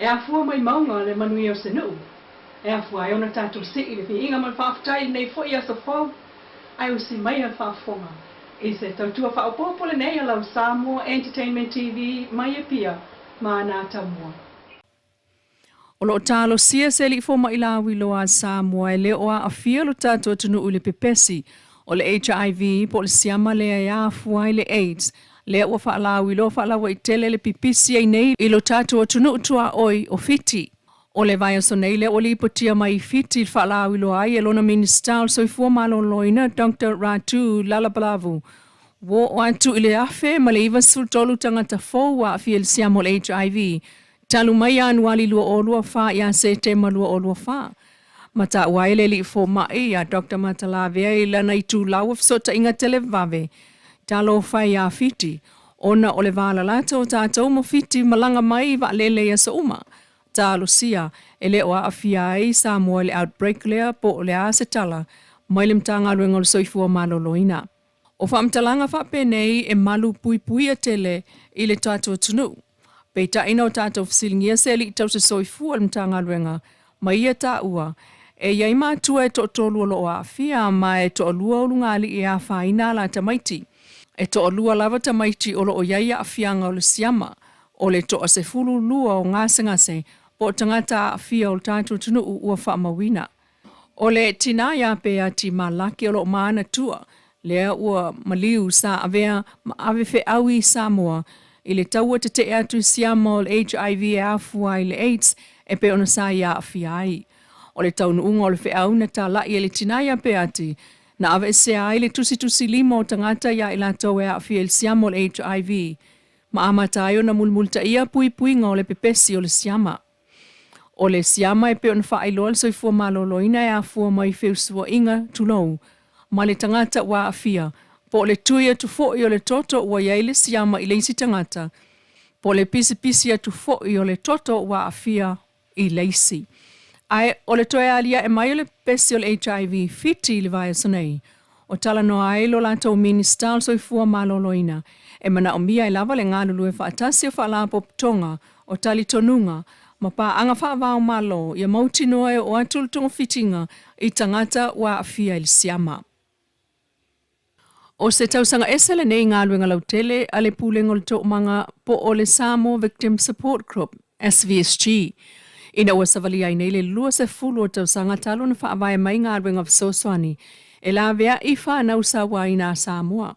E afua mai mauga le manuia o se nuu, e afua ai ona tatou sii le viiga ma le faafetai i lenei foi aso fou, ae usi maia le faafofoga i se tautua faaopoopo lenei a lau Samoa Entertainment TV mai Apia ma ana ata mua. O lo o talosia se alii fomai lauiloa a Samoa e le o aafia lo tatou atunuu i le pepesi o le HIV po o le siama lea e afua ai le AIDS, lea ua faalauiloa faalauaitele le pipisi ai nei i lo tatou atunuu tuaoi o Fiti. O le vaiaso nei lea ua lipotia mai i Fiti le faalauiloa ai e lona Minisita o le Soifua Maloloina Doctor Ratu Lalabalavu ua oo atu i le 1,093 tagata fou ua aafia i le siama o le HIV talu mai Ianuali 2024 ia Setema 2024. Ma taua ai le alii fomai ia Doctor Matalavea i lana itulau o fesootaiga televave talofa e iā Fiti ona o le valalata o tatou ma Fiti malaga mai i vaalele i aso uma. Talosia e le o aafia ai Samoa i le outbreak lea po o le a se tala mai le Matagaluega o le Soifua Maloloina. O faamatalaga faapenei e malu puipuia tele i le tatou atunuu. Peitai na o tatou fesiligia se alii tausi soifua i le Matagaluega ma ia taua, e i ai matua e toatolu o lo o aafia ma e toalua o lugalii e afaina a la tamaiti. E toalua lava tamaiti o lo o i ai aafiaga o le siama, o le toa 12 o gasegase po o tagata aafia o le tatou atunuu ua faamauina. O le tinā ia Peati Malaki o lo o manatua lea ua maliu sa avea ma ave feau i Samoa i le taua tetee atu i siama o le HIV e afua ai le AIDS e pei ona sa ia aafia ai. O le taunuuga o le feau na talai e le tinā ia Peati na aveesea ai le tusitusilima o tagata ia i latou e aafia i le siama o le HIV ma amata ai ona mulimulitaia puipuiga o le pepesi o le siama. O le siama e pei ona faailoa le soifua maloloina e afua mai feusuaiga, tulou, ma le tagata ua aafia, po o le tui atu foi o le toto ua i ai le siama i le isi tagata, po o le pisipisi atu foi o le toto ua aafia i le isi. Ae o le toe aliae mai o le pepesi o le HIV Fiti i le vaiaso nei, o talanoa ai lo latou Minisita o le Soifua Maloloina e manaomia ai lava le galulue faatasi o faalapotopotoga o talitonuga ma paaga faava-o-Malo ia mautinoa e oo atu le togafitiga i tagata ua aafia i le siama. O se tausaga ese lenei i galuega lautele a le Pulega o le Toomaga po o le Samoa Victim Support Group, SVSG, ina ua savalia ai nei le 20 o tausaga talu ona faavae mai galuega fesoasoani e laveai fanau sauaina a Samoa.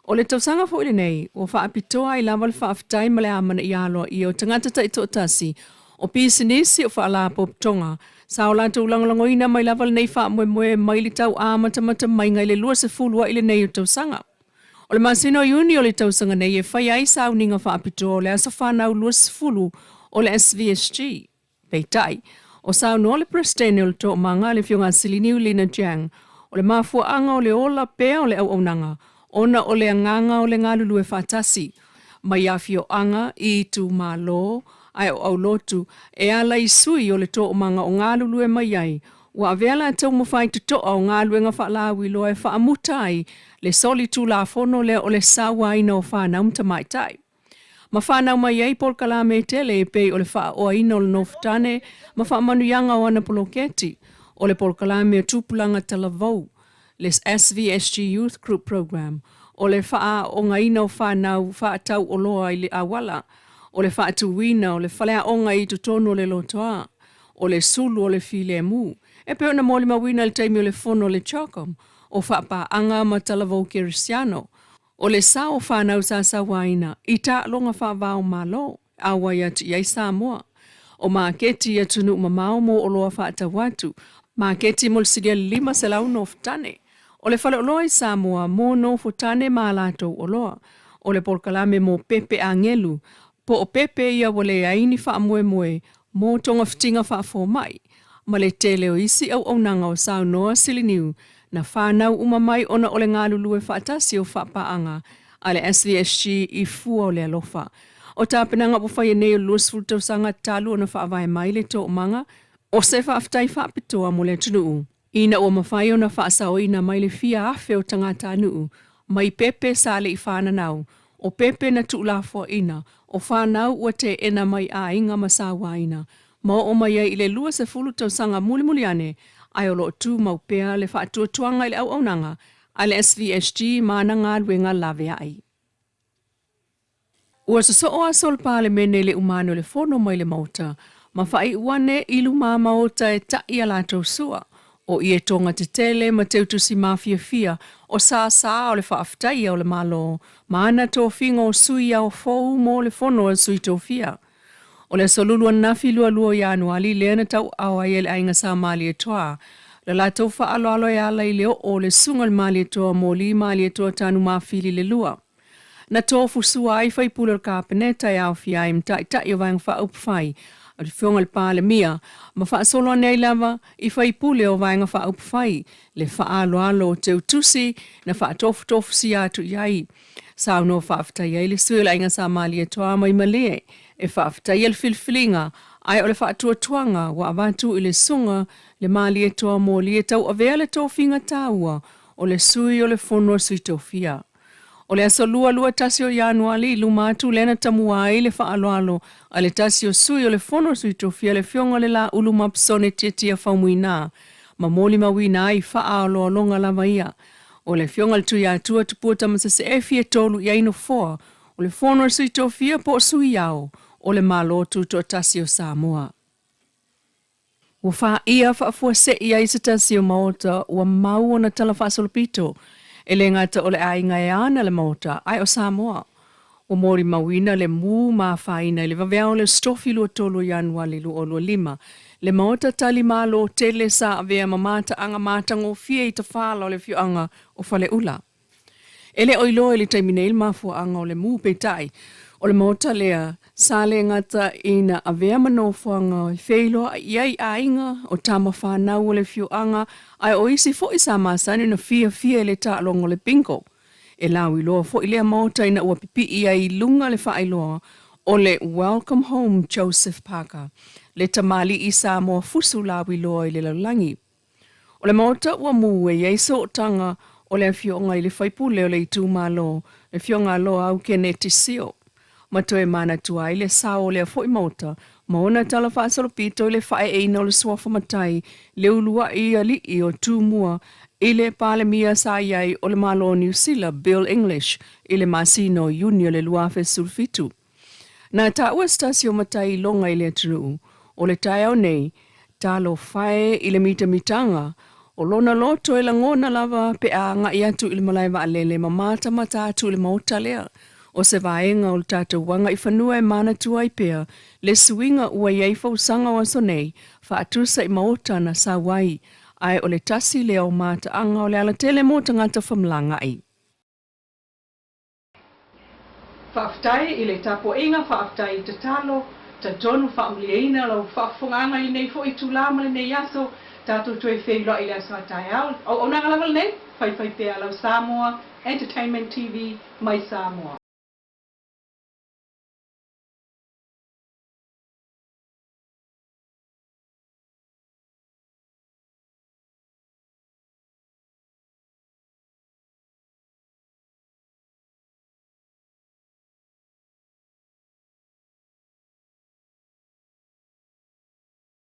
O le tausaga foi lenei, ua faapitoa ai lava le faafetai ma le amanaia aloaia o tagata taitoatasi, o pisinisi, o faalapotopotoga, sa o latou lagolagoina mai lava lenei faamoemoe mai le tau amatamata maiga i le 20 a'i lenei o tausaga. O le masina o Iuni o le tausaga nei e fai ai sauniga faapitoa o le aso fanau 20 o le SVSG. Peitai, o saunoa le Peresetene o le Toomaga, le Afioga a Siliniu Lina Jiang, o le mafuaaga o le ola pea o le auaunaga ona o le agaga o le galulue faatasi mai afioaga i itumalo ae o aulotu e ala i sui o le toomaga o galulue mai ai ua avea latou ma faitotoa o galuega faalauiloa e faamuta ai le solitulafono lea o le sauaina o fanau ma tamaitai. Ma fanau mai ai polokalame tele e pei o le faaoaina o le nofotane ma faamanuiaga o ana poloketi, o le polokalame o tupulaga talavou, le SVSG Youth Group Programme, o le faaaogaina o fanau faatauoloa i le auala, o le faatuina o le faleaoga i totonu o le lotoa, o le sulu o le filemu, e pei ona molimauina i le taimi o le fono a le CHOGM, o faapaaga ma talavou kerisiano, O le sao o fanau sa sauaina i taaloga faava-o-Malo e auai atu i ai Samoa. O maketi i atunuu mamao mo oloa faatau atu, maketi mo le silia 500 nofotane. O le faleoloa i Samoa mo nofotane ma a latou oloa. O le polokalame mo pepe agelu, po o pepe ia ua leai ni faamoemoe mo togafitiga faafomai, ma le tele o isi auaunaga o saunoa Siliniu na fanau uma mai ona o le galulue faatasi o faapaaga a le SVSG i fua o le alofa. O tapenaga ua faia nei o le 20 tausaga talu ona faavae mai le toomaga o se faafetai faapitoa mo le atunuu ina ua mafai ona faasaoina mai le fia afe o tagatanuu mai pepe sa le i fananau. o pepe na tuulafoaina, o fanau ua teena mai aiga ma sauaina, ma oo mai ai i le 20 tausaga mulimuli ane, ae o lo o tumau pea le faatuatuaga i le auaunaga a le SVSG ma ana galuega laveai. Ua sosoo aso o le Palemene i le uma ane o le Fono mai le Maota, ma faaiu ane i lumamaota e ta'i a latou sua, o ietoga tetele ma teutusi mafiafia o sāsā o le faafetaia o le Malo ma ana tofiga o Sui Ao fou mo le Fono a Sui Tofia. O le aso Lulu ananafi 22 o Ianuali lea na tauaao ai e le Aiga Sa Malietoa le latou faaaloalo e ala i le oo o le Susuga i le Malietoa Moli Malietoa Tanumafili le Lua. Na tofu sua ai faipule o le Kapeneta e aofia ai ma Taitai o Vaega Faaupufai a le Afioga i le Palemia ma faasolo ane ai lava i faipule o Vaega Faaupufai le faaaloalo o teutusi na faatofutofusia atu i ai. Saunoa faafetai ai le sui o le Aiga Sa Malietoa mai Malie e faafetaia le filifiliga ae o le faatuatuaga ua avatu i le Susuga le Malietoa Moli e tauavea le tofiga taua o le Sui o le Fono a Sui Tofia. O le aso Lua 21 o Ianuali i luma atu lea na tamua ai le faaaloalo a le tasi o sui o le Fono a Sui Tofia le Afioga i le Laulu Mapsone Tiatia Faumuina ma molimauina ai faaaloaloga lava ia o le Afioga i le Tuiatua Tupua Tamaseseefi e tolu i ai nofoa o le Fono a Sui Tofia po o Sui Ao o le Malo Tutoatasi o Samoa. Ua faia faafuasei ai se tasi o maota ua mau ona tala faasolopito, e le gata o le aiga e ana le maota, ae o Samoa. Ua molimauina le mū ma afaina i le vaveao o le Aso Tofi 23 o Ianuali 2025, le maota tali malo tele sa avea ma mataaga matagofie i tafala o le afioaga o Faleula. E le o iloa i le taimi nei le mafuaaga o le mū, peitai, o le maota lea sa le gata ina avea ma nofoaga e feiloai i ai aiga o tama fanau o le afioaga, ae o isi foi sa masani ona fiafia i le taaloga o le bingo. E lauiloa foi lea maota ina ua pipii ai i luga le faailoa o le Welcome Home Joseph Parker, le tamalii Samoa fusu lauiloa i le lalolagi. O le maota ua mū e i ai sootaga o le afioga i le faipule o le itumalo, le Afioga a Loau Keneti Sio, ma toe manatua ai le sao o lea foi maota ma ona tala faasolopito i le faaeeina o le suafa matai, le uluai alii o Tumua i le Palemia sa i ai o le Malo o Niu Sila, Bill English, i le masina o Iuni o le 2017. Na taua se tasi o matai iloga i le atunuu o le taeao nei, talofa e i le mitamitaga o lona loto e lagona lava pe a agai atu i le malae vaalele ma matamata atu i le maota lea. O se vaega o le tatou agaifanua e manatua ai pea le suiga ua i ai fausaga o aso nei, faatusa i maota na sau ai, ae o le tasi lea o mataaga o le alatele mo tagata femalagaai. Faafetai i le tapuaiga, faafetai i tatalo, talitonu faamalieina lau faafofogaaga i lenei foi itula ma lenei aso, tatou toe feiloai i le aso a taeao. Auaunaga lava lenei, faifai pea lau Samoa Entertainment TV mai Samoa.